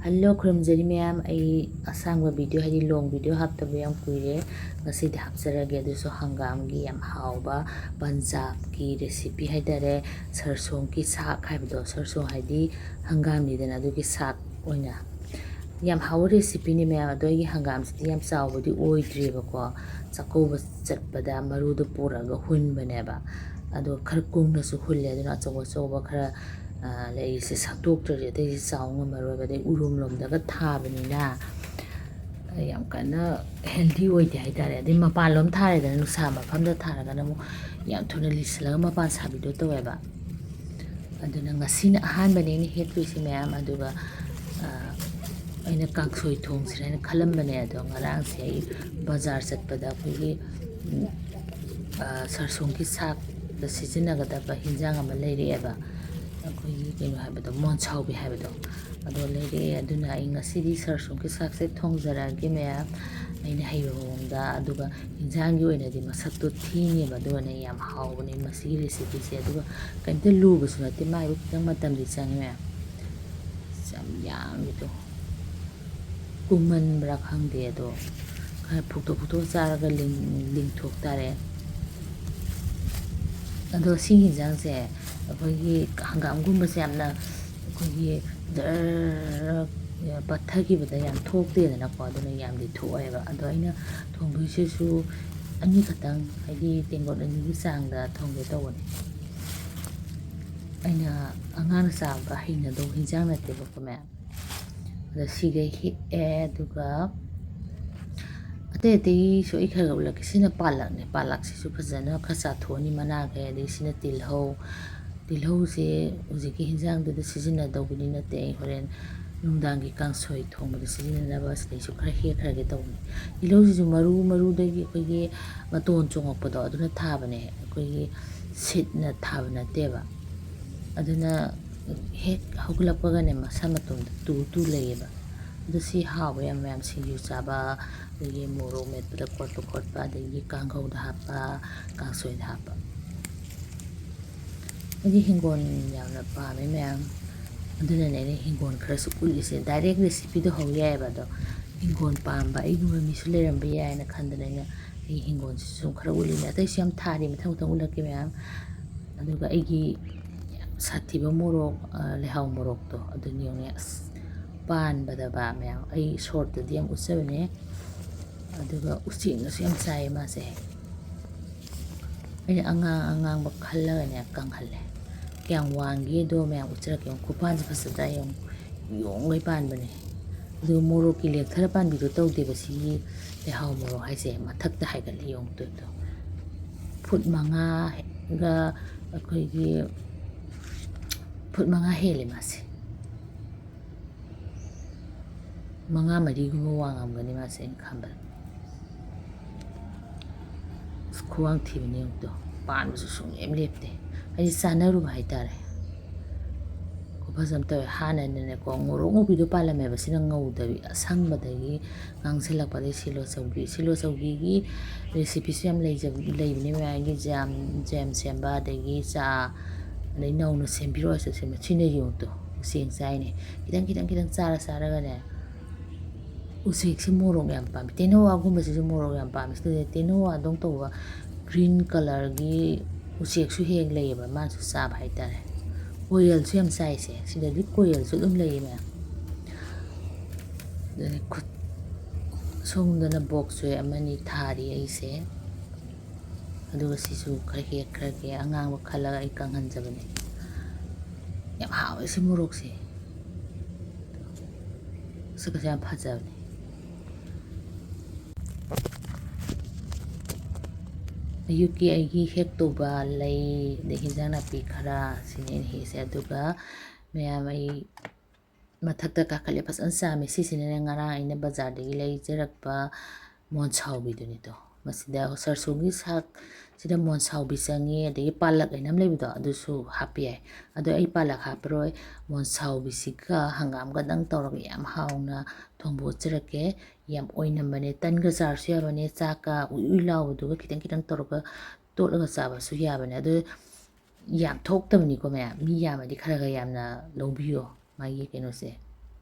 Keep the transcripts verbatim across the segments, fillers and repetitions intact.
Hello, ꯈꯨꯔꯨꯝꯖꯔꯤ ꯃꯌꯥꯝ꯫ ꯑꯩ ꯑꯁꯥꯡꯕ ꯚꯤꯗꯤꯑꯣ, ꯍꯥꯏꯗꯤ ꯂꯣꯡ ꯚꯤꯗꯤꯑꯣ ꯍꯥꯞꯇꯕ ꯌꯥꯝ ꯀꯨꯏꯔꯦ꯫ ꯉꯁꯤꯗꯤ ꯍꯥꯞꯆꯔꯒꯦ꯫ ꯑꯗꯨꯁꯨ ꯍꯪꯒꯥꯝꯒꯤ ꯌꯥꯝ ꯍꯥꯎꯕ ꯄꯟꯖꯥꯕꯀꯤ ꯔꯦꯁꯤꯄꯤ ꯍꯥꯏꯇꯥꯔꯦ, ꯁꯔꯁꯣꯡꯒꯤ ꯁꯥꯛ ꯍꯥꯏꯕꯗꯣ꯫ ꯁꯔꯁꯣꯡ ꯍꯥꯏꯗꯤ ꯍꯪꯒꯥꯝꯅꯤꯗꯅ, ꯑꯗꯨꯒꯤ ꯁꯥꯛ ꯑꯣꯏꯅ꯫ ꯌꯥꯝ ꯍꯥꯎꯕ ꯔꯦꯁꯤꯄꯤꯅꯤ ꯃꯌꯥꯝ꯫ ꯑꯗꯣ ꯑꯩꯒꯤ ꯍꯪꯒꯥꯝꯁꯤꯗꯤ ꯌꯥꯝ ꯆꯥꯎꯕꯗꯤ ꯑꯣꯏꯗ꯭ꯔꯤꯕꯀꯣ꯫ ꯆꯥꯛꯀꯧꯕ ꯆꯠꯄꯗ ꯃꯔꯨꯗꯣ ꯄꯨꯔꯛꯑꯒ ꯍꯨꯟꯕꯅꯦꯕ꯫ ꯑꯗꯣ ꯈꯔ ꯀꯨꯡꯅꯁꯨ ꯍꯨꯜꯂꯦ꯫ ꯑꯗꯨꯅ ꯑꯆꯧ ꯑꯆꯧꯕ ꯈꯔ, ꯑ, ꯂꯩꯔꯤꯁꯦ ꯁꯛꯇꯣꯛꯇ꯭ꯔꯗꯤ ꯑꯇꯩꯁꯦ ꯆꯥꯎ ꯉꯝꯃꯔꯣꯏꯕ꯫ ꯑꯗꯩ ꯎꯔꯨꯝ ꯂꯣꯝꯗꯒ ꯊꯥꯕꯅꯤꯅ, ꯑ, ꯌꯥꯝ ꯀꯟꯅ ꯍꯦꯜꯗꯤ ꯑꯣꯏꯗꯦ ꯍꯥꯏꯇꯥꯔꯦ꯫ ꯑꯗꯩ ꯃꯄꯥꯟꯂꯣꯝ ꯊꯥꯔꯦꯗꯅ, ꯅꯨꯡꯁꯥ ꯃꯐꯝꯗ ꯊꯥꯔꯒꯅ ꯑꯃꯨꯛ ꯌꯥꯝ ꯊꯨꯅ ꯂꯤꯁꯤꯜꯂꯒ ꯃꯄꯥꯟ ꯁꯥꯕꯤꯗꯣ ꯇꯧꯋꯦꯕ꯫ ꯑꯗꯨꯅ ꯉꯁꯤꯅ ꯑꯍꯥꯟꯕꯅꯦ ꯑꯩꯅ ꯍꯦꯛꯇꯣꯏꯁꯦ ꯃꯌꯥꯝ꯫ ꯑꯗꯨꯒ, ꯑ, ꯑꯩꯅ ꯀꯥꯡꯁꯣꯏ ꯊꯣꯡꯁꯤꯔ ꯍꯥꯏꯅ ꯈꯜꯂꯝꯕꯅꯦ꯫ ꯑꯗꯣ ꯉꯔꯥꯡꯁꯦ ꯑꯩ ꯕꯖꯥꯔ ꯆꯠꯄꯗ ꯑꯩꯈꯣꯏꯒꯤ, ꯎꯝ, ꯑ, ꯁꯔꯁꯣꯡꯒꯤ ꯁꯥꯛꯇ ꯁꯤꯖꯤꯟꯅꯒꯗꯕ ꯍꯤꯟꯖꯥꯡ ꯑꯃ ꯂꯩꯔꯛꯑꯦꯕ꯫ ꯑꯩꯈꯣꯏꯒꯤ ꯀꯩꯅꯣ ꯍꯥꯏꯕꯗꯣ, ꯃꯣꯟꯁꯥꯎꯕꯤ ꯍꯥꯏꯕꯗꯣ, ꯑꯗꯣ ꯂꯩꯔꯛꯑꯦ꯫ ꯑꯗꯨꯅ ꯑꯩ ꯉꯁꯤꯗꯤ ꯁꯔꯁꯣꯡꯒꯤ ꯁꯥꯛꯁꯦ ꯊꯣꯡꯖꯔꯛꯑꯒꯦ ꯃꯌꯥꯝ, ꯑꯩꯅ ꯍꯩꯕ ꯃꯑꯣꯡꯗ꯫ ꯑꯗꯨꯒ ꯍꯤꯟꯖꯥꯡꯒꯤ ꯑꯣꯏꯅꯗꯤ ꯃꯁꯛꯇꯣ ꯊꯤꯅꯦꯕ, ꯑꯗꯨꯒꯅꯦ ꯌꯥꯝ ꯍꯥꯎꯕꯅꯦ ꯃꯁꯤꯒꯤ ꯔꯦꯁꯤꯄꯤꯁꯦ꯫ ꯑꯗꯨꯒ ꯀꯩꯝꯇ ꯂꯨꯕꯁꯨ ꯅꯠꯇꯦ, ꯃꯥꯏꯕꯨ ꯈꯤꯇꯪ ꯃꯇꯝꯗꯤ ꯆꯪꯉꯤ ꯃꯌꯥꯝ꯫ ꯑꯁ, ꯌꯥꯝ ꯌꯥꯝꯃꯤꯗꯣ꯫ ꯀꯨꯡꯃꯟꯕ꯭ꯔꯥ ꯈꯪꯗꯦ, ꯑꯗꯣ ꯈꯔ ꯐꯨꯛꯇꯣꯛ ꯐꯨꯛꯇꯣꯛ ꯆꯥꯔꯒ ꯂꯤꯡ-, ꯂꯤꯡꯊꯣꯛ ꯇꯥꯔꯦ꯫ ꯑꯗꯣ ꯁꯤꯒꯤ ꯌꯦꯟꯁꯥꯡꯁꯦ ꯑꯩꯈꯣꯏꯒꯤ ꯍꯪꯒꯥꯝꯒꯨꯝꯕꯁꯦ ꯌꯥꯝꯅ ꯑꯩꯈꯣꯏꯒꯤ ꯖꯔ ꯄꯠꯊꯈꯤꯕꯗ ꯌꯥꯝ ꯊꯣꯛꯇꯦꯗꯅꯀꯣ, ꯑꯗꯨꯅ ꯌꯥꯝꯗꯤ ꯊꯣꯛꯑꯦꯕ꯫ ꯑꯗꯣ ꯑꯩꯅ ꯊꯣꯡꯗꯣꯏꯁꯤꯁꯨ ꯑꯅꯤꯈꯛꯇꯪ, ꯍꯥꯏꯗꯤ ꯇꯦꯡꯀꯣꯠ ꯑꯅꯤꯒꯤ ꯆꯥꯡꯗ ꯊꯣꯡꯒꯦ ꯇꯧꯕꯅꯦ꯫ ꯑꯩꯅ ꯑꯉꯥꯡꯅ ꯆꯥꯕ ꯍꯩꯅꯗꯧꯕ ꯍꯤꯟꯖꯥꯡ ꯅꯠꯇꯦꯕꯀꯣ ꯃꯌꯥꯝ꯫ ꯑꯗ ꯁꯤꯒꯩ ꯍꯦꯛꯑꯦ꯫ ꯑꯗꯨꯒ ꯑꯇꯩ ꯑꯇꯩꯁꯨ ꯑꯩ ꯈꯔ ꯈꯔ ꯎꯠꯂꯛꯀꯦ꯫ ꯁꯤꯅ ꯄꯥꯂꯛꯅꯦ꯫ ꯄꯥꯂꯛꯁꯤꯁꯨ ꯐꯖꯅ ꯈꯔ ꯆꯥꯊꯣꯛꯑꯅꯤ, ꯃꯅꯥꯈꯩ꯫ ꯑꯗꯩ ꯁꯤꯅ ꯇꯤꯜꯍꯧ꯫ ꯇꯤꯜꯍꯧꯁꯦ ꯍꯧꯖꯤꯛꯀꯤ ꯍꯤꯟꯖꯥꯡꯗꯨꯗ ꯁꯤꯖꯤꯟꯅꯗꯧꯕꯗꯤ ꯅꯠꯇꯦ꯫ ꯑꯩ ꯍꯣꯔꯦꯟ ꯅꯨꯡꯗꯥꯡꯒꯤ ꯀꯥꯡꯁꯣꯏ ꯊꯣꯡꯕꯗ ꯁꯤꯖꯤꯟꯅꯅꯕ ꯁꯤꯗꯩꯁꯨ ꯈꯔ ꯍꯦꯛꯈ꯭ꯔꯒꯦ ꯇꯧꯕꯅꯦ꯫ ꯇꯤꯜꯍꯧꯁꯤꯁꯨ ꯃꯔꯨ ꯃꯔꯨꯗꯒꯤ ꯑꯩꯈꯣꯏꯒꯤ ꯃꯇꯣꯟ ꯆꯣꯡꯉꯛꯄꯗꯣ ꯑꯗꯨꯅ ꯊꯥꯕꯅꯦ, ꯑꯩꯈꯣꯏꯒꯤ ꯁꯤꯠꯅ ꯊꯥꯕ ꯅꯠꯇꯦꯕ꯫ ꯑꯗꯨꯅ ꯍꯦꯛ ꯍꯧꯒꯠꯂꯛꯄꯒꯅꯦ ꯃꯁꯥ ꯃꯇꯣꯝꯗ ꯇꯨ ꯇꯨ ꯂꯩꯌꯦꯕ꯫ ꯑꯗꯨ ꯁꯤ ꯍꯥꯎꯋꯦ ꯌꯥꯝ, ꯃꯌꯥꯝ ꯁꯤꯡꯖꯨ ꯆꯥꯕ, ꯑꯗꯒꯤ ꯃꯣꯔꯣꯛ ꯃꯦꯠꯄꯗ ꯀꯣꯠꯄ ꯈꯣꯠꯄ, ꯑꯗꯒꯤ ꯀꯥꯡꯍꯧꯗ ꯍꯥꯞꯄ, ꯀꯥꯡꯁꯣꯏꯗ ꯍꯥꯞꯄ꯫ ꯑꯩꯗꯤ ꯍꯤꯡꯒꯣꯜ ꯌꯥꯝꯅ ꯄꯥꯝꯃꯦ ꯃꯌꯥꯝ꯫ ꯑꯗꯨꯅꯅꯦ ꯑꯩꯅ ꯍꯤꯡꯒꯣꯜ ꯈꯔꯁꯨ ꯎꯠꯂꯤꯁꯦ꯫ Direct recipeꯗꯣ ꯍꯧ ꯌꯥꯏꯑꯕ, ꯑꯗꯣ ꯍꯤꯡꯒꯣꯜ ꯄꯥꯝꯕ ꯑꯩꯒꯨꯝꯕ ꯃꯤꯁꯨ ꯂꯩꯔꯝꯕ ꯌꯥꯏꯅ ꯈꯟꯗꯅ ꯑꯩꯅ ꯑꯩꯒꯤ ꯍꯤꯡꯒꯣꯜꯁꯤꯁꯨ ꯁꯨꯝ ꯈꯔ ꯎꯠꯂꯤꯅꯦ꯫ ꯑꯇꯩꯁꯨ ꯌꯥꯝ ꯊꯥꯔꯤ, ꯃꯊꯪ ꯃꯊꯪ ꯎꯠꯂꯛꯀꯦ ꯃꯌꯥꯝ꯫ ꯑꯗꯨꯒ ꯑꯩꯒꯤ ꯌꯥꯝ ꯁꯥꯊꯤꯕ ꯃꯣꯔꯣꯛ, ꯑ, ꯂꯩꯍꯥꯎ ꯃꯣꯔꯣꯛꯇꯣ ꯑꯗꯨꯅꯤ ꯌꯦꯡꯉꯨꯅꯦ꯫ ꯑꯁ, ꯄꯥꯟꯕꯗꯕ ꯃꯌꯥꯝ, ꯑꯩ shortꯇꯗꯤ ꯌꯥꯝ ꯎꯠꯆꯕꯅꯦ꯫ ꯑꯗꯨꯒ ꯎꯆꯦꯛꯅꯁꯨ ꯌꯥꯝ ꯆꯥꯏꯌꯦ ꯃꯥꯁꯦ꯫ ꯑꯩꯅ ꯑꯉꯥꯡ ꯑꯉꯥꯡꯕ ꯈꯜꯂꯒꯅꯦ ꯀꯪꯍꯜꯂꯦ꯫ ꯀꯌꯥꯝ ꯋꯥꯡꯒꯦꯗꯣ ꯃꯌꯥꯝ ꯎꯠꯆꯔꯛꯀꯦ꯫ ꯈꯨꯄꯥꯟꯁꯦ ꯐꯖꯗ꯭ꯔꯥ ꯌꯦꯡꯉꯨ꯫ ꯌꯣꯡꯒꯩ ꯄꯥꯟꯕꯅꯦ꯫ ꯑꯗꯨꯒ ꯃꯣꯔꯣꯛꯀꯤ ꯂꯦꯛꯊꯔ ꯄꯥꯟꯕꯤꯗꯣ ꯇꯧꯗꯦꯕ꯫ ꯁꯤꯒꯤ ꯂꯩꯍꯥꯎ ꯃꯣꯔꯣꯛ ꯍꯥꯏꯁꯦ ꯃꯊꯛꯇ ꯍꯥꯏꯒꯠꯂꯤ ꯌꯦꯡꯉꯨ꯫ Two, two. ꯐꯨꯠ ꯃꯉꯥꯒ ꯑꯩꯈꯣꯏꯒꯤ ꯐꯨꯠ ꯃꯉꯥ ꯍꯦꯜꯂꯦ ꯃꯥꯁꯦ꯫ ꯃꯉꯥ ꯃꯔꯤꯒꯨꯝꯕ ꯋꯥꯡꯉꯝꯒꯅꯤ ꯃꯥꯁꯦ ꯑꯩꯅ ꯈꯟꯕꯗ꯫ ꯑꯁ, ꯈꯨꯋꯥꯡ ꯊꯤꯕꯅꯦ ꯑꯃꯨꯛꯇꯣ꯫ ꯄꯥꯟꯕꯁꯨ ꯁꯨꯡꯂꯦꯞ ꯂꯦꯞꯇꯦ꯫ ꯑꯩꯗꯤ ꯆꯥꯅꯔꯨꯕ ꯍꯥꯏꯇꯥꯔꯦ꯫ ꯈꯨꯐꯖ ꯑꯃ ꯇꯧꯋꯦ꯫ ꯍꯥꯟꯅꯅꯅꯦꯀꯣ, ꯉꯧꯔꯣꯛ ꯉꯧꯕꯤꯗꯣ ꯄꯥꯜꯂꯝꯃꯦꯕ꯫ ꯁꯤꯅ ꯉꯧꯗꯕꯤ, ꯑꯁꯪꯕꯗꯒꯤ ꯉꯥꯡꯁꯤꯜꯂꯛꯄꯗꯒꯤ ꯁꯤꯂꯣ ꯆꯧꯕꯤ꯫ ꯁꯤꯂꯣ ꯆꯧꯕꯤꯒꯤ recipeꯁꯨ ꯌꯥꯝ ꯂꯩꯖꯕ-, ꯂꯩꯕꯅꯦ ꯃꯌꯥꯝꯒꯤ꯫ ꯖꯦꯝ, ꯖꯦꯝ ꯁꯦꯝꯕ, ꯑꯗꯒꯤ ꯆꯥ, ꯑꯗꯩ ꯅꯧꯅ ꯁꯦꯝꯕꯤꯔꯣ ꯍꯥꯏꯁꯨ ꯁꯦꯝꯕ꯫ ꯁꯤꯅ ꯌꯦꯡꯉꯨ ꯇꯨ, ꯎꯆꯦꯛ ꯆꯥꯏꯅꯦ꯫ ꯈꯤꯇꯪ, ꯈꯤꯇꯪ, ꯈꯤꯇꯪ ꯆꯥꯔ ꯆꯥꯔꯒꯅꯦ, ꯎꯆꯦꯛꯁꯤ ꯃꯣꯔꯣꯛ ꯌꯥꯝ ꯄꯥꯝꯃꯤ꯫ ꯇꯦꯅꯋꯥꯒꯨꯝꯕꯁꯤꯁꯨ ꯃꯣꯔꯣꯛ ꯌꯥꯝ ꯄꯥꯝꯃꯤ꯫ ꯁꯤꯗ ꯇꯦꯅꯋꯥꯗꯧ ꯇꯧꯕ green colourꯒꯤ ꯎꯆꯦꯛꯁꯨ ꯍꯦꯛ ꯂꯩꯌꯦꯕ, ꯃꯥꯅꯁꯨ ꯆꯥꯕ ꯍꯥꯏꯇꯥꯔꯦ꯫ ꯀꯣꯌꯜꯁꯨ ꯌꯥꯝ ꯆꯥꯏꯁꯦ꯫ ꯁꯤꯗꯗꯤ ꯀꯣꯌꯜꯁꯨ ꯑꯗꯨꯝ ꯂꯩꯌꯦ ꯃꯌꯥꯝ꯫ ꯑꯗꯨꯅꯤ ꯈꯨꯠ-, ꯁꯣꯝꯗꯅ ꯕꯣꯛ ꯆꯣꯏ ꯑꯃꯅꯤ ꯊꯥꯔꯤ ꯑꯩꯁꯦ꯫ ꯑꯗꯨꯒ ꯁꯤꯁꯨ ꯈꯔ ꯍꯦꯛꯈ꯭ꯔꯒꯦ, ꯑꯉꯥꯡꯕ ꯈꯜꯂꯒ ꯑꯩ ꯀꯪꯍꯟꯖꯕꯅꯦ꯫ ꯌꯥꯝ ꯍꯥꯎꯋꯦ ꯁꯤ ꯃꯣꯔꯣꯛꯁꯦ꯫ ꯃꯁꯛꯀꯁꯦ ꯌꯥꯝ ꯐꯖꯕꯅꯦ꯫ ꯑꯌꯨꯛꯀꯤ ꯑꯩꯒꯤ ꯍꯦꯛꯇꯧꯕ ꯂꯩ, ꯑꯗꯩ ꯍꯤꯟꯖꯥꯡ ꯅꯥꯄꯤ ꯈꯔ, ꯁꯤꯅꯤ ꯑꯩꯅ ꯍꯦꯛꯏꯁꯦ꯫ ꯑꯗꯨꯒ ꯃꯌꯥꯝ, ꯑꯩ ꯃꯊꯛꯇ ꯀꯥꯈꯠꯂꯦ, ꯐꯖꯅ ꯆꯥꯝꯃꯦ꯫ ꯁꯤꯁꯤꯅꯅꯦ ꯉꯔꯥꯡ ꯑꯩꯅ ꯕꯖꯥꯔꯗꯒꯤ ꯂꯩꯖꯔꯛꯄ ꯃꯣꯟꯁꯥꯎꯕꯤꯗꯨꯅꯤꯗꯣ꯫ ꯃꯁꯤꯗ ꯁꯔꯁꯣꯡꯒꯤ ꯁꯥꯛꯁꯤꯗ ꯃꯣꯟꯁꯥꯎꯕꯤ ꯆꯪꯉꯤ, ꯑꯗꯒꯤ ꯄꯥꯂꯛ ꯍꯥꯏꯅ ꯑꯃ ꯂꯩꯕꯗꯣ, ꯑꯗꯨꯁꯨ ꯍꯥꯞꯄ ꯌꯥꯏ꯫ ꯑꯗꯣ ꯑꯩ ꯄꯥꯂꯛ ꯍꯥꯞꯄꯔꯣꯏ, ꯃꯣꯟꯁꯥꯎꯕꯤꯁꯤꯒ ꯍꯪꯒꯥꯝꯒꯗꯪ ꯇꯧꯔꯒ ꯌꯥꯝ ꯍꯥꯎꯅ ꯊꯣꯡꯕ ꯎꯠꯆꯔꯛꯀꯦ꯫ ꯌꯥꯝ ꯑꯣꯏꯅꯝꯕꯅꯦ, ꯇꯟꯒ ꯆꯥꯔꯁꯨ ꯌꯥꯕꯅꯦ, ꯆꯥꯛꯀ ꯎꯏ ꯎꯏ ꯂꯥꯎꯕꯗꯨꯒ ꯈꯤꯇꯪ ꯈꯤꯇꯪ ꯇꯧꯔꯒ ꯇꯣꯠꯂꯒ ꯆꯥꯕꯁꯨ ꯌꯥꯕꯅꯦ꯫ ꯑꯗꯣ ꯌꯥꯝ ꯊꯣꯛꯇꯕꯅꯤꯀꯣ ꯃꯌꯥꯝ꯫ ꯃꯤ ꯌꯥꯝꯃꯗꯤ ꯈꯔ ꯈꯔ ꯌꯥꯝꯅ ꯂꯧꯕꯤꯌꯣ ꯃꯥꯒꯤ ꯀꯩꯅꯣꯁꯦ,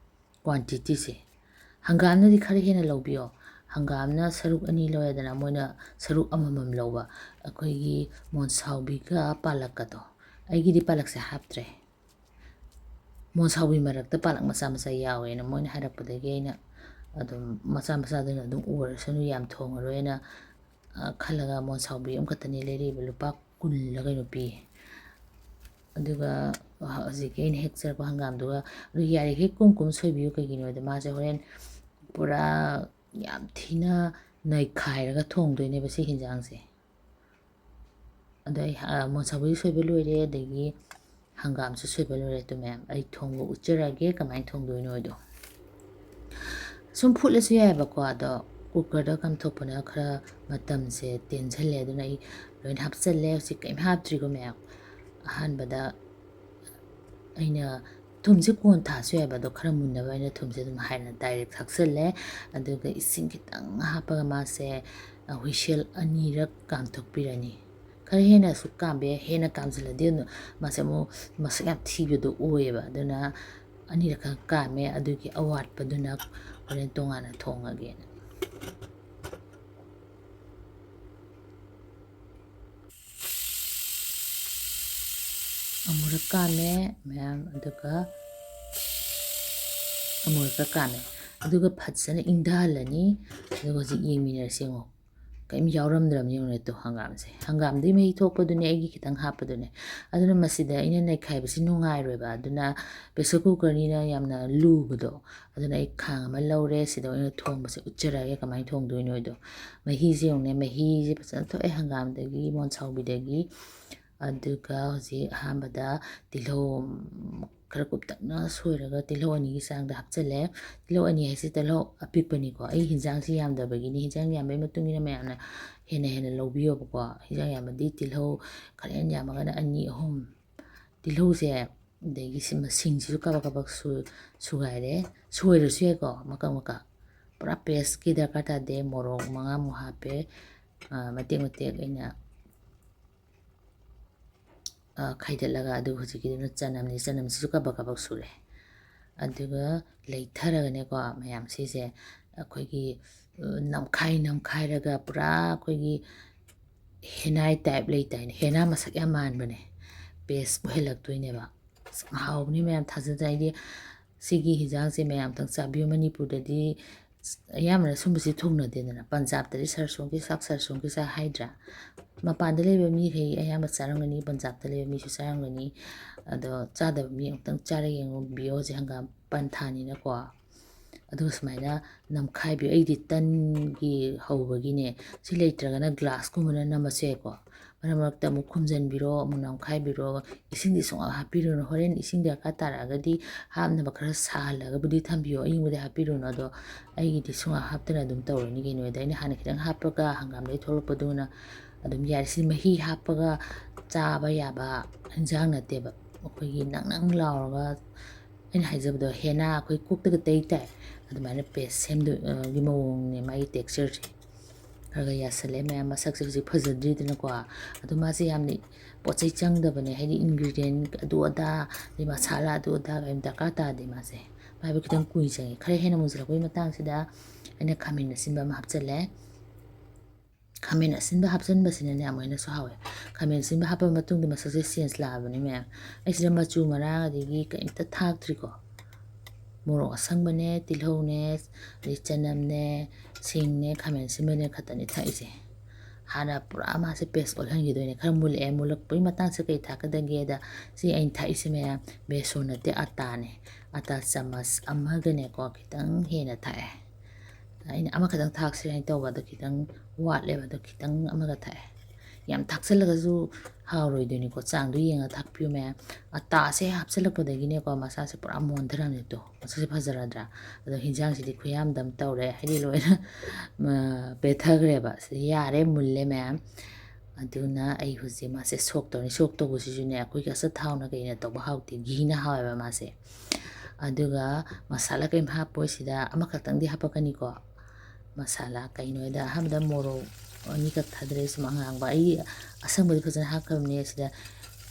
ꯀ꯭ꯋꯥꯟꯇꯤꯇꯤꯁꯦ꯫ ꯍꯪꯒꯥꯝꯅꯗꯤ ꯈꯔ ꯍꯦꯟꯅ ꯂꯧꯕꯤꯌꯣ꯫ ꯍꯪꯒꯥꯝꯅ ꯁꯔꯨꯛ ꯑꯅꯤ ꯂꯧꯔꯦꯗꯅ, ꯃꯣꯏꯅ ꯁꯔꯨꯛ ꯑꯃꯃꯝ ꯂꯧꯕ꯫ ꯑꯩꯈꯣꯏꯒꯤ ꯃꯣꯟꯁꯥꯎꯕꯤꯒ ꯄꯥꯂꯛꯀꯗꯣ, ꯑꯩꯒꯤꯗꯤ ꯄꯥꯂꯛꯁꯦ ꯍꯥꯞꯇ꯭ꯔꯦ꯫ ꯃꯣꯟꯁꯥꯎꯕꯤ ꯃꯔꯛꯇ ꯄꯥꯂꯛ ꯃꯆꯥ ꯃꯆꯥ ꯌꯥꯎꯋꯦꯅ ꯃꯣꯏꯅ ꯍꯥꯏꯔꯛꯄꯗꯒꯤ ꯑꯩꯅ ꯑꯗꯨꯝ ꯃꯆꯥ ꯃꯆꯥꯗꯨꯅ ꯑꯗꯨꯝ ꯑꯣꯏꯔꯁꯅꯨ, ꯌꯥꯝ ꯊꯣꯡꯉꯔꯣꯏꯅ, ꯑ, ꯈꯜꯂꯒ ꯃꯣꯟꯁꯥꯎꯕꯤ ꯑꯃꯈꯛꯇꯅꯤ ꯂꯩꯔꯛꯏꯕ, ꯂꯨꯄꯥ ꯀꯨꯟꯂ ꯀꯩꯅꯣ ꯄꯤꯌꯦ꯫ ꯑꯗꯨꯒ ꯍꯧꯖꯤꯛꯀꯤ ꯑꯩꯅ ꯍꯦꯛꯆꯔꯛꯄ ꯍꯪꯒꯥꯝꯗꯨꯒ, ꯑꯗꯨ ꯌꯥꯔꯤꯈꯩ ꯀꯨꯝ ꯀꯨꯝ ꯁꯣꯏꯕꯤꯌꯨ꯫ ꯀꯩꯒꯤꯅꯣꯗ ꯃꯥꯁꯦ ꯍꯣꯔꯦꯟ ꯄꯨꯔꯥ ꯌꯥꯝ ꯊꯤꯅ ꯅꯩꯈꯥꯏꯔꯒ ꯊꯣꯡꯗꯣꯏꯅꯦꯕ ꯁꯤ ꯍꯤꯟꯖꯥꯡꯁꯦ꯫ ꯑꯗꯣ ꯑꯩ, ꯑ, ꯃꯣꯟꯁꯥꯕꯨꯗꯤ ꯁꯣꯏꯕ ꯂꯣꯏꯔꯦ, ꯑꯗꯒꯤ ꯍꯪꯒꯥꯝꯁꯨ ꯁꯣꯏꯕ ꯂꯣꯏꯔꯦ꯫ ꯑꯗꯨ ꯃꯌꯥꯝ ꯑꯩ ꯊꯣꯡꯕ ꯎꯠꯆꯔꯛꯑꯒꯦ ꯀꯃꯥꯏꯅ ꯊꯣꯡꯗꯣꯏꯅꯣ ꯍꯥꯏꯗꯣ꯫ ꯁꯨꯝ ꯐꯨꯠꯂꯁꯨ ꯌꯥꯏꯑꯕꯀꯣ, ꯑꯗꯣ ꯀꯨꯀꯔꯗ ꯀꯥꯝꯊꯣꯛꯄꯅ ꯈꯔ ꯃꯇꯝꯁꯦ ꯇꯦꯟꯁꯤꯜꯂꯦ꯫ ꯑꯗꯨꯅ ꯑꯩ ꯂꯣꯏꯅ ꯍꯥꯞꯆꯜꯂꯦ꯫ ꯍꯧꯖꯤꯛ ꯀꯔꯤꯝ ꯍꯥꯞꯇ꯭ꯔꯤꯀꯣ ꯃꯌꯥꯝ꯫ ꯑꯍꯥꯟꯕꯗ ꯑꯩꯅ ꯊꯨꯝꯁꯦ ꯀꯣꯟ ꯊꯥꯁꯨ ꯌꯥꯏꯕ, ꯑꯗꯣ ꯈꯔ ꯃꯨꯟꯅꯕ ꯑꯩꯅ ꯊꯨꯝꯁꯦ ꯑꯗꯨꯝ ꯍꯥꯏꯅ ꯗꯥꯏꯔꯦꯛ ꯊꯥꯛꯆꯜꯂꯦ꯫ ꯑꯗꯨꯒ ꯏꯁꯤꯡ ꯈꯤꯇꯪ ꯍꯥꯞꯄꯒ ꯃꯥꯁꯦ, ꯑ, ꯋꯤꯁꯦꯜ ꯑꯅꯤꯔꯛ ꯀꯥꯝꯊꯣꯛꯄꯤꯔꯅꯤ꯫ ꯈꯔ ꯍꯦꯟꯅꯁꯨ ꯀꯥꯝꯕ ꯌꯥꯏ, ꯍꯦꯟꯅ ꯀꯥꯝꯁꯤꯜꯂꯗꯤ ꯑꯗꯨ ꯃꯥꯁꯦ ꯑꯃꯨꯛ ꯃꯁꯛ ꯌꯥꯝ ꯊꯤꯕꯗꯣ ꯑꯣꯏꯌꯦꯕ꯫ ꯑꯗꯨꯅ ꯑꯅꯤꯔꯛ ꯈꯛ ꯀꯥꯝꯃꯦ, ꯑꯗꯨꯒꯤ ꯑꯋꯥꯠꯄꯗꯨꯅ ꯍꯣꯔꯦꯟ ꯇꯣꯉꯥꯟꯅ ꯊꯣꯡꯉꯒꯦꯅ꯫ ꯑꯃꯨꯔꯛ ꯀꯥꯝꯃꯦ ꯃꯌꯥꯝ, ꯑꯗꯨꯒ ꯑꯃꯨꯔꯛꯀ ꯀꯥꯝꯃꯦ꯫ ꯑꯗꯨꯒ ꯐꯖꯅ ꯏꯪꯊꯍꯜꯂꯅꯤ꯫ ꯑꯗꯨꯒ ꯍꯧꯖꯤꯛ ꯌꯦꯡꯃꯤꯟꯅꯔꯁꯤ ꯌꯦꯡꯉꯣ꯫ ꯀꯔꯤꯝ ꯌꯥꯎꯔꯝꯗ꯭ꯔꯕꯅꯤ ꯌꯦꯡꯉꯨꯅꯦ꯫ ꯇꯣ, ꯍꯪꯒꯥꯝꯁꯦ, ꯍꯪꯒꯥꯝꯗꯤ ꯃꯍꯤ ꯊꯣꯛꯄꯗꯨꯅꯦ, ꯑꯩꯒꯤ ꯈꯤꯇꯪ ꯍꯥꯞꯄꯗꯨꯅꯦ꯫ ꯑꯗꯨꯅ ꯃꯁꯤꯗ ꯑꯩꯅ ꯅꯩꯈꯥꯏꯕꯁꯤ ꯅꯨꯡꯉꯥꯏꯔꯣꯏꯕ꯫ ꯑꯗꯨꯅ pressure cookerꯅꯤꯅ ꯌꯥꯝꯅ ꯂꯨꯕꯗꯣ, ꯑꯗꯨꯅ ꯑꯩ ꯈꯥꯡ ꯑꯃ ꯂꯧꯔꯦ꯫ ꯁꯤꯗ ꯑꯣꯏꯅ ꯊꯣꯡꯕꯁꯦ ꯎꯠꯆꯔꯛꯑꯒꯦ ꯀꯃꯥꯏꯅ ꯊꯣꯡꯗꯣꯏꯅꯣ ꯍꯥꯏꯗꯣ꯫ ꯃꯍꯤꯁꯦ ꯌꯦꯡꯉꯨꯅꯦ, ꯃꯍꯤꯁꯦ ꯐꯖꯅ ꯊꯣꯛꯑꯦ ꯍꯪꯒꯥꯝꯗꯒꯤ, ꯃꯣꯟꯁꯥꯎꯕꯤꯗꯒꯤ꯫ ꯑꯗꯨꯒ ꯍꯧꯖꯤꯛ ꯑꯍꯥꯟꯕꯗ ꯇꯤꯜꯍꯧ ꯈꯔ ꯀꯨꯞꯇꯛꯅ ꯁꯣꯏꯔꯒ ꯇꯤꯜꯍꯧ ꯑꯅꯤꯒꯤ ꯆꯥꯡꯗ ꯍꯥꯞꯆꯤꯜꯂꯦ꯫ ꯇꯤꯜꯍꯧ ꯑꯅꯤ ꯍꯥꯏꯁꯦ ꯇꯤꯜꯍꯧ ꯑꯄꯤꯛꯄꯅꯤꯀꯣ꯫ ꯑꯩ ꯍꯤꯟꯖꯥꯡꯁꯤ ꯌꯥꯝꯗꯕꯒꯤꯅꯤ꯫ ꯍꯤꯟꯖꯥꯡ ꯌꯥꯝꯕꯩ ꯃꯇꯨꯡ ꯏꯟꯅ ꯃꯌꯥꯝꯅ ꯍꯦꯟꯅ ꯍꯦꯟꯅ ꯂꯧꯕꯤꯌꯣꯕꯀꯣ꯫ ꯍꯤꯟꯖꯥꯡ ꯌꯥꯝꯕꯗꯤ ꯇꯤꯜꯍꯧ ꯈꯔ ꯍꯦꯟꯅ ꯌꯥꯝꯃꯒꯅ ꯑꯅꯤ, ꯑꯍꯨꯝ꯫ ꯇꯤꯜꯍꯧꯁꯦ, ꯑꯗꯒꯤ ꯁꯤ ꯃꯁꯤꯡꯁꯤꯁꯨ ꯀꯕꯛ ꯀꯕꯛ ꯁꯨ-, ꯁꯨꯒꯥꯏꯔꯦ꯫ ꯁꯣꯏꯔꯁꯨ ꯌꯥꯏꯀꯣ, ꯃꯀꯛ ꯃꯀꯛ꯫ ꯄꯨꯔꯥ pasteꯀꯤ ꯗꯔꯀꯥꯔ ꯇꯥꯗꯦ꯫ ꯃꯣꯔꯣꯛ ꯃꯉꯥꯃꯨꯛ ꯍꯥꯞꯄꯦ꯫ ꯑ, ꯃꯇꯦꯛ ꯃꯇꯦꯛ ꯑꯩꯅ ꯈꯥꯏꯗꯠꯂꯒ, ꯑꯗꯨꯒ ꯍꯧꯖꯤꯛꯀꯤꯗꯨꯅ ꯆꯅꯝꯅꯤ, ꯆꯅꯝꯁꯤꯁꯨ ꯀꯕꯛ ꯀꯕꯛ ꯁꯨꯔꯦ꯫ ꯑꯗꯨꯒ ꯂꯩꯊꯔꯒꯅꯦꯀꯣ, ꯃꯌꯥꯝꯁꯤꯁꯦ ꯑꯩꯈꯣꯏꯒꯤ ꯅꯝꯈꯥꯏ ꯅꯝꯈꯥꯏꯔꯒ ꯄꯨꯔꯥ ꯑꯩꯈꯣꯏꯒꯤ ꯍꯦꯅꯥꯏ type ꯂꯩꯇꯥꯏꯅꯦ, ꯍꯦꯅꯥ ꯃꯁꯛ ꯌꯥꯝ ꯃꯥꯟꯕꯅꯦ, paste ꯑꯣꯏꯍꯜꯂꯛꯇꯣꯏꯅꯦꯕ꯫ ꯑꯁ, ꯍꯥꯎꯕꯅꯤ ꯃꯌꯥꯝ, ꯊꯥꯖꯗ ꯑꯩꯗꯤ ꯁꯤꯒꯤ ꯍꯤꯟꯖꯥꯡꯁꯦ ꯃꯌꯥꯝꯇꯪ ꯆꯥꯕꯤꯌꯨ꯫ ꯃꯅꯤꯄꯨꯔꯗꯗꯤ ꯑꯌꯥꯝꯕꯅ ꯁꯨꯝꯕꯁꯤ ꯊꯣꯡꯅꯗꯦꯗꯅ, ꯄꯟꯖꯥꯕꯇꯗꯤ ꯁꯔꯁꯣꯡꯒꯤ ꯁꯥꯛ, ꯁꯔꯁꯣꯡꯒꯤ ꯁꯥꯛ ꯍꯥꯏꯗ꯭ꯔꯥ? ꯃꯄꯥꯟꯗ ꯂꯩꯕ ꯃꯤꯈꯩ ꯑꯌꯥꯝꯕ ꯆꯥꯔꯝꯒꯅꯤ, ꯄꯟꯖꯥꯕꯇ ꯂꯩꯕ ꯃꯤꯁꯨ ꯆꯥꯔꯝꯒꯅꯤ꯫ ꯑꯗꯣ ꯆꯥꯗꯕ ꯃꯤ ꯑꯃꯨꯛꯇꯪ ꯆꯥꯔ ꯌꯦꯡꯉꯨ, ꯕꯤꯌꯣꯁꯦ ꯍꯪꯒꯥꯝ ꯄꯟꯊꯥꯅꯤꯅꯀꯣ꯫ ꯑꯗꯨꯒ ꯁꯨꯃꯥꯏꯅ ꯅꯝꯈꯥꯏꯕꯤꯌꯨ꯫ ꯑꯩꯗꯤ ꯇꯟꯒꯤ ꯍꯧꯕꯒꯤꯅꯦ, ꯁꯤ ꯂꯩꯇ꯭ꯔꯒꯅ glassꯀꯨꯝꯕꯅ ꯅꯝꯃꯁꯦꯀꯣ꯫ ꯃꯔꯛ ꯃꯔꯛꯇ ꯑꯃꯨꯛ ꯈꯨꯝꯖꯤꯟꯕꯤꯔꯣ, ꯑꯃꯨꯛ ꯅꯝꯈꯥꯏꯕꯤꯔꯣ꯫ ꯏꯁꯤꯡꯗꯤ ꯁꯨꯡꯍꯥꯞ ꯍꯥꯞꯄꯤꯔꯨꯅꯨ꯫ ꯍꯣꯔꯦꯟ ꯏꯁꯤꯡ ꯗꯔꯀꯥꯔ ꯇꯥꯔꯛꯑꯒꯗꯤ ꯍꯥꯞꯅꯕ ꯈꯔ ꯁꯥꯍꯜꯂꯒꯕꯨꯗꯤ ꯊꯝꯕꯤꯌꯣ, ꯑꯌꯤꯡꯕꯗꯤ ꯍꯥꯞꯄꯤꯔꯨꯅꯨ꯫ ꯑꯗꯣ ꯑꯩꯒꯤꯗꯤ ꯁꯨꯡꯍꯥꯞ ꯍꯥꯞꯇꯅ ꯑꯗꯨꯝ ꯇꯧꯔꯅꯤ ꯀꯩꯅꯣ꯫ ꯑꯗ ꯑꯩꯅ ꯍꯥꯟꯅ ꯈꯤꯇꯪ ꯍꯥꯞꯄꯒ ꯍꯪꯒꯥꯝꯗꯒꯤ ꯊꯣꯛꯂꯛꯄꯗꯨꯅ ꯑꯗꯨꯝ ꯌꯥꯔꯦ꯫ ꯁꯤ ꯃꯍꯤ ꯍꯥꯞꯄꯒ ꯆꯥꯕ ꯌꯥꯕ ꯍꯤꯟꯖꯥꯡ ꯅꯠꯇꯦꯕ꯫ ꯑꯩꯈꯣꯏꯒꯤ ꯅꯪ ꯅꯪ ꯂꯥꯎꯔꯒ, ꯑꯩꯅ ꯍꯥꯏꯖꯕꯗꯣ, ꯍꯦꯟꯅ ꯑꯩꯈꯣꯏ ꯀꯣꯛꯇꯒ ꯇꯩ ꯇꯥꯏ, ꯑꯗꯨꯃꯥꯏꯅ paste ꯁꯦꯝꯗꯣꯏ-, ꯑ, ꯒꯤ ꯃꯑꯣꯡꯅꯦ ꯃꯥꯒꯤ textureꯁꯦ꯫ ꯈꯔ ꯈꯔ ꯌꯥꯁꯜꯂꯦ ꯃꯌꯥꯝ꯫ ꯃꯁꯛꯁꯦ ꯍꯧꯖꯤꯛ ꯐꯖꯗ꯭ꯔꯤꯗꯅꯀꯣ꯫ ꯑꯗꯣ ꯃꯥꯁꯦ ꯌꯥꯝꯅ ꯄꯣꯠ ꯆꯩ ꯆꯪꯗꯕꯅꯦ, ꯍꯥꯏꯗꯤ ingredient ꯑꯗꯨ ꯑꯗꯥ, ꯑꯗꯩ ꯃꯁꯥꯂꯥ ꯑꯗꯨ ꯑꯗꯥ ꯀꯔꯤꯝ ꯗꯔꯀꯥꯔ ꯇꯥꯗꯦ ꯃꯥꯁꯦ꯫ ꯃꯥꯏꯕꯨ ꯈꯤꯇꯪ ꯀꯨꯏ ꯆꯪꯉꯦ꯫ ꯈꯔ ꯍꯦꯟꯅ ꯃꯨꯟꯁꯤꯜꯂꯛꯄꯒꯤ ꯃꯇꯥꯡꯁꯤꯗ ꯑꯩꯅ ꯈꯥꯃꯦꯟ ꯑꯁꯤꯟꯕ ꯑꯃ ꯍꯥꯞꯆꯤꯜꯂꯦ꯫ ꯈꯥꯃꯦꯟ ꯑꯁꯤꯟꯕ ꯍꯥꯞꯆꯤꯟꯕꯁꯤꯅꯅꯦ ꯑꯃꯨꯛ ꯍꯦꯟꯅꯁꯨ ꯍꯥꯎꯋꯦ꯫ ꯈꯥꯃꯦꯟ ꯑꯁꯤꯟꯕ ꯍꯥꯞꯄ ꯃꯇꯨꯡꯗ ꯃꯁꯛꯁꯦ change ꯂꯥꯛꯑꯕꯅꯦ ꯃꯌꯥꯝ꯫ ꯑꯩ ꯁꯤꯗ ꯃꯆꯨ ꯃꯔꯥꯡ ꯑꯗꯒꯤ ꯀꯔꯤꯝꯇ ꯊꯥꯛꯇ꯭ꯔꯤꯀꯣ꯫ ꯃꯣꯔꯣꯛ ꯑꯁꯪꯕꯅꯦ, ꯇꯤꯜꯍꯧꯅꯦ, ꯑꯗꯩ ꯆꯅꯝꯅꯦ, ꯁꯤꯡꯅꯦ, ꯈꯥꯃꯦꯟ ꯑꯁꯤꯟꯕꯅꯦ ꯈꯛꯇꯅꯦ ꯊꯥꯛꯏꯁꯦ꯫ ꯍꯥꯟꯅ ꯄꯨꯔꯥ ꯃꯥꯁꯦ paste ꯑꯣꯜꯍꯟꯈꯤꯗꯣꯏꯅꯦ꯫ ꯈꯔ ꯃꯨꯜꯂꯛꯑꯦ꯫ ꯃꯨꯜꯂꯛꯄꯒꯤ ꯃꯇꯥꯡꯁꯦ ꯀꯩ ꯊꯥꯛꯀꯗꯒꯦꯗ, ꯁꯤ ꯑꯩꯅ ꯊꯥꯛꯏꯁꯦ ꯃꯌꯥꯝ ꯕꯦꯁꯣꯟ ꯅꯠꯇꯦ, ꯑꯇꯥꯅꯦ꯫ ꯑꯇꯥ ꯆꯥꯃꯁ ꯑꯃꯒꯅꯦꯀꯣ, ꯈꯤꯇꯪ ꯍꯦꯟꯅ ꯊꯥꯛꯑꯦ꯫ ꯑꯩꯅ ꯑꯃꯈꯛꯇꯪ ꯊꯥꯛꯁꯤꯔ ꯍꯥꯏꯅ ꯇꯧꯕ, ꯑꯗꯣ ꯈꯤꯇꯪ ꯋꯥꯠꯂꯦꯕ, ꯑꯗꯣ ꯈꯤꯇꯪ ꯑꯃꯒ ꯊꯥꯛꯑꯦ꯫ ꯌꯥꯝ ꯊꯥꯛꯆꯜꯂꯒꯁꯨ ꯍꯥꯎꯔꯣꯏꯗꯣꯏꯅꯤꯀꯣ, ꯆꯥꯡꯗꯣ ꯌꯦꯡꯉꯒ ꯊꯥꯛꯄꯤꯌꯨ ꯃꯌꯥꯝ꯫ ꯑꯇꯥꯁꯦ ꯍꯥꯞꯆꯜꯂꯛꯄꯗꯒꯤꯅꯦꯀꯣ, ꯃꯁꯥꯁꯦ ꯄꯨꯔꯥ ꯃꯣꯟꯊꯔꯝꯅꯦ꯫ ꯇꯣ, ꯃꯁꯛꯁꯦ ꯐꯖꯔꯗ꯭ꯔꯥ? ꯑꯗꯣ ꯍꯤꯟꯖꯥꯡꯁꯤꯗꯤ ꯈꯨꯌꯥꯝꯗ ꯑꯃ ꯇꯧꯔꯦ, ꯍꯥꯏꯗꯤ ꯂꯣꯏꯅ, ꯃ, ꯄꯦꯠꯊꯈ꯭ꯔꯦꯕ꯫ ꯁꯤꯗ ꯌꯥꯔꯦ, ꯃꯨꯜꯂꯦ ꯃꯌꯥꯝ꯫ ꯑꯗꯨꯅ ꯑꯩ ꯍꯧꯖꯤꯛ ꯃꯥꯁꯦ ꯁꯣꯛ ꯇꯧꯔꯅꯤ꯫ ꯁꯣꯛ ꯇꯧꯕꯁꯤꯁꯨꯅꯦ, ꯑꯩꯈꯣꯏꯒꯤ ꯑꯆꯥꯊꯥꯎꯅ ꯀꯩꯅ ꯇꯧꯕ ꯍꯥꯎꯇꯦ, ꯘꯤꯅ ꯍꯥꯎꯋꯦꯕ ꯃꯥꯁꯦ꯫ ꯑꯗꯨꯒ ꯃꯁꯥꯂꯥ ꯀꯔꯤꯝ ꯍꯥꯞꯄꯣꯏ ꯁꯤꯗ, ꯑꯃꯈꯛꯇꯪꯗꯤ ꯍꯥꯞꯄꯛꯀꯅꯤꯀꯣ꯫ ꯃꯁꯥꯂꯥ ꯀꯩꯅꯣ ꯍꯥꯏꯗ, ꯑꯍꯥꯟꯕꯗ ꯃꯣꯔꯣꯛ ꯑꯅꯤꯈꯛ ꯊꯥꯗꯔꯦ, ꯁꯨꯝ ꯑꯉꯥꯡꯕ꯫ ꯑꯩ ꯑꯁꯪꯕꯗꯤ ꯐꯖꯅ ꯍꯥꯞꯈ꯭ꯔꯕꯅꯦ꯫ ꯁꯤꯗ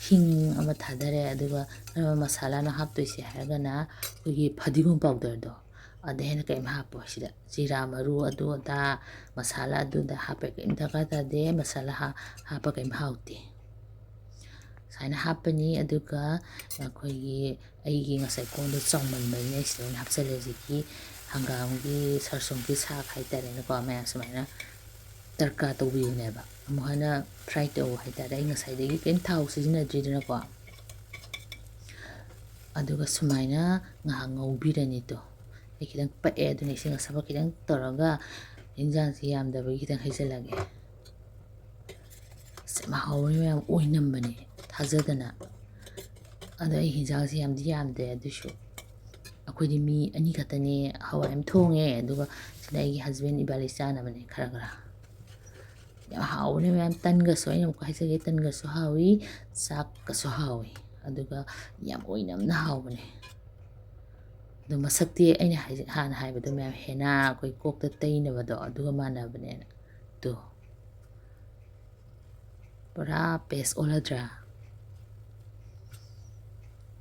ꯍꯤꯡ ꯑꯃ ꯊꯥꯗꯔꯦ꯫ ꯑꯗꯨꯒ ꯀꯔꯝꯕ ꯃꯁꯥꯂꯥꯅꯣ ꯍꯥꯞꯇꯣꯏꯁꯦ ꯍꯥꯏꯔꯒꯅ ꯑꯩꯈꯣꯏꯒꯤ ꯐꯗꯤꯒꯣꯝ powderꯗꯣ, ꯑꯗ ꯍꯦꯟꯅ ꯀꯔꯤꯝ ꯍꯥꯞꯄꯣꯏ꯫ ꯁꯤꯗ ꯖꯤꯔꯥ ꯃꯔꯨ ꯑꯗꯨ ꯑꯗꯥ, ꯃꯁꯥꯂꯥ ꯑꯗꯨ ꯑꯗꯥ ꯍꯥꯞꯄ ꯀꯔꯤꯝ ꯗꯔꯀꯥꯔ ꯇꯥꯗꯦ꯫ ꯃꯁꯥꯂꯥ ꯍꯥ-, ꯍꯥꯞꯄ ꯀꯔꯤꯝ ꯍꯥꯎꯇꯦ꯫ ꯁꯨꯃꯥꯏꯅ ꯍꯥꯞꯄꯅꯤ꯫ ꯑꯗꯨꯒ ꯑꯩꯈꯣꯏꯒꯤ, ꯑꯩꯒꯤ ꯉꯁꯥꯏ ꯀꯣꯟꯗꯣ ꯆꯥꯎꯃꯟꯕꯅꯤꯅ ꯑꯩ ꯁꯤꯗ ꯑꯣꯏꯅ ꯍꯥꯞꯆꯜꯂꯦ꯫ ꯍꯧꯖꯤꯛꯀꯤ ꯍꯪꯒꯥꯝꯒꯤ ꯁꯔꯁꯣꯡꯒꯤ ꯁꯥꯛ ꯍꯥꯏꯇꯥꯔꯦꯅꯦꯀꯣ, ꯃꯌꯥꯝ ꯁꯨꯃꯥꯏꯅ ꯇꯔꯀꯥ ꯇꯧꯕꯤꯕꯅꯦꯕ꯫ ꯑꯃꯨꯛ ꯍꯟꯅ fry ꯇꯧ ꯍꯥꯏꯇꯥꯔꯦ꯫ ꯑꯩ ꯉꯁꯥꯏꯗꯒꯤ ꯀꯔꯤꯝ ꯊꯥꯎ ꯁꯤꯖꯤꯟꯅꯗ꯭ꯔꯤꯗꯅꯀꯣ꯫ ꯑꯗꯨꯒ ꯁꯨꯃꯥꯏꯅ ꯉꯥꯏꯍꯥꯛ ꯉꯧꯕꯤꯔꯅꯤꯗꯣ꯫ ꯑꯩ ꯈꯤꯇꯪ ꯄꯛꯑꯦ, ꯑꯗꯨꯅ ꯏꯁꯤꯡ ꯑꯁꯥꯕ ꯈꯤꯇꯪ ꯇꯧꯔꯒ ꯏꯟꯖꯥꯡꯁꯤ ꯌꯥꯝꯗꯕꯒꯤ ꯈꯤꯇꯪ ꯍꯩꯖꯤꯜꯂꯒꯦ꯫ ꯑꯁ, ꯌꯥꯝ ꯍꯥꯎꯕꯅꯤ ꯃꯌꯥꯝ, ꯑꯣꯏꯅꯝꯕꯅꯦ ꯊꯥꯖꯗꯅ꯫ ꯑꯗꯣ ꯑꯩ ꯍꯤꯟꯖꯥꯡꯁꯤ ꯌꯥꯝꯗꯤ ꯌꯥꯝꯗꯦ, ꯑꯗꯨꯏꯁꯨ ꯑꯩꯈꯣꯏꯗꯤ ꯃꯤ ꯑꯅꯤ ꯈꯛꯇꯅꯦ꯫ ꯍꯋꯥꯏ ꯑꯃ ꯊꯣꯡꯉꯦ, ꯑꯗꯨꯒ ꯁꯤꯅ ꯑꯩꯒꯤ husband ꯏꯕꯥꯅꯤ ꯆꯥꯅꯕꯅꯦ ꯈꯔ ꯈꯔ꯫ ꯌꯥꯝ ꯍꯥꯎꯕꯅꯦ ꯃꯌꯥꯝ, ꯇꯟꯒꯁꯨ, ꯑꯩꯅ ꯑꯃꯨꯛꯀ ꯍꯥꯏꯖꯒꯦ, ꯇꯟꯒꯁꯨ ꯍꯥꯎꯏ, ꯆꯥꯛꯀꯁꯨ ꯍꯥꯎꯏ, ꯑꯗꯨꯒ ꯌꯥꯝ ꯑꯣꯏꯅꯝꯅ ꯍꯥꯎꯕꯅꯦ꯫ ꯑꯗꯣ ꯃꯁꯛꯇꯤ ꯑꯩꯅ ꯍꯥꯏꯖ-, ꯍꯥꯟꯅ ꯍꯥꯏꯕꯗꯣ ꯃꯌꯥꯝ, ꯍꯦꯟꯅ ꯑꯩꯈꯣꯏ ꯀꯣꯛꯇ ꯇꯩꯅꯕꯗꯣ ꯑꯗꯨꯒ ꯃꯥꯟꯅꯕꯅꯦꯅ꯫ ꯇꯣ꯫ ꯄꯨꯔꯥ paste ꯑꯣꯜꯂꯗ꯭ꯔꯥ?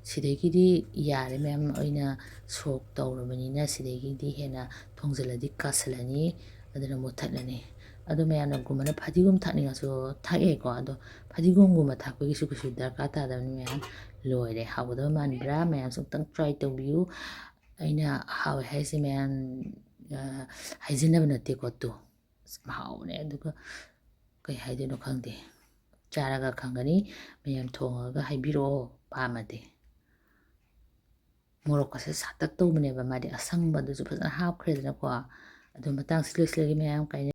ꯁꯤꯗꯒꯤꯗꯤ ꯌꯥꯔꯦ ꯃꯌꯥꯝ, ꯑꯩꯅ soak ꯇꯧꯔꯕꯅꯤꯅ ꯁꯤꯗꯒꯤꯗꯤ ꯍꯦꯟꯅ ꯊꯣꯡꯖꯤꯜꯂꯗꯤ ꯀꯥꯁꯜꯂꯅꯤ, ꯑꯗꯨꯅ ꯃꯨꯊꯠꯂꯅꯤ꯫ ꯑꯗꯣ ꯃꯌꯥꯝꯅ ꯒꯨꯝꯕꯅ ꯐꯗꯤꯒꯣꯝ ꯊꯥꯛꯅꯤꯡꯉꯁꯨ ꯊꯥꯛꯑꯦꯀꯣ, ꯑꯗꯣ ꯐꯗꯤꯒꯣꯝꯒꯨꯝꯕ ꯊꯥꯛꯄꯒꯤꯁꯨ ꯀꯩꯁꯨ ꯗꯔꯀꯥꯔ ꯇꯥꯗꯕꯅꯤ ꯃꯌꯥꯝ꯫ ꯂꯣꯏꯔꯦ, ꯍꯥꯎꯒꯗꯕ ꯃꯥꯟꯕ꯭ꯔꯥ? ꯃꯌꯥꯝꯁꯨ ꯑꯃꯨꯛꯇꯪ try ꯇꯧꯕꯤꯌꯨ꯫ ꯑꯩꯅ ꯍꯥꯎꯋꯦ ꯍꯥꯏꯁꯦ ꯃꯌꯥꯝ, ꯑ, ꯍꯥꯏꯖꯤꯟꯅꯕ ꯅꯠꯇꯦꯀꯣ꯫ ꯇꯨ꯫ ꯑꯁ, ꯌꯥꯝ ꯍꯥꯎꯕꯅꯦ꯫ ꯑꯗꯨꯒ ꯀꯩ ꯍꯥꯏꯗꯣꯏꯅꯣ ꯈꯪꯗꯦ꯫ ꯆꯥꯔꯒ ꯈꯪꯒꯅꯤ꯫ ꯃꯌꯥꯝ ꯊꯣꯡꯉꯒ ꯍꯥꯏꯕꯤꯔꯛꯑꯣ ꯄꯥꯝꯃꯗꯤ꯫ ꯃꯣꯔꯣꯛꯀꯁꯦ ꯁꯥꯇꯛ ꯇꯧꯕꯅꯦꯕ ꯃꯥꯗꯤ, ꯑꯁꯪꯕꯗꯨꯁꯨ ꯐꯖꯅ ꯍꯥꯞꯈ꯭ꯔꯦꯗꯅꯀꯣ꯫ ꯑꯗꯣ ꯃꯇꯥꯡꯁꯤ ꯂꯣꯏꯁꯤꯜꯂꯒꯦ ꯃꯌꯥꯝ, ꯀꯥꯏꯅ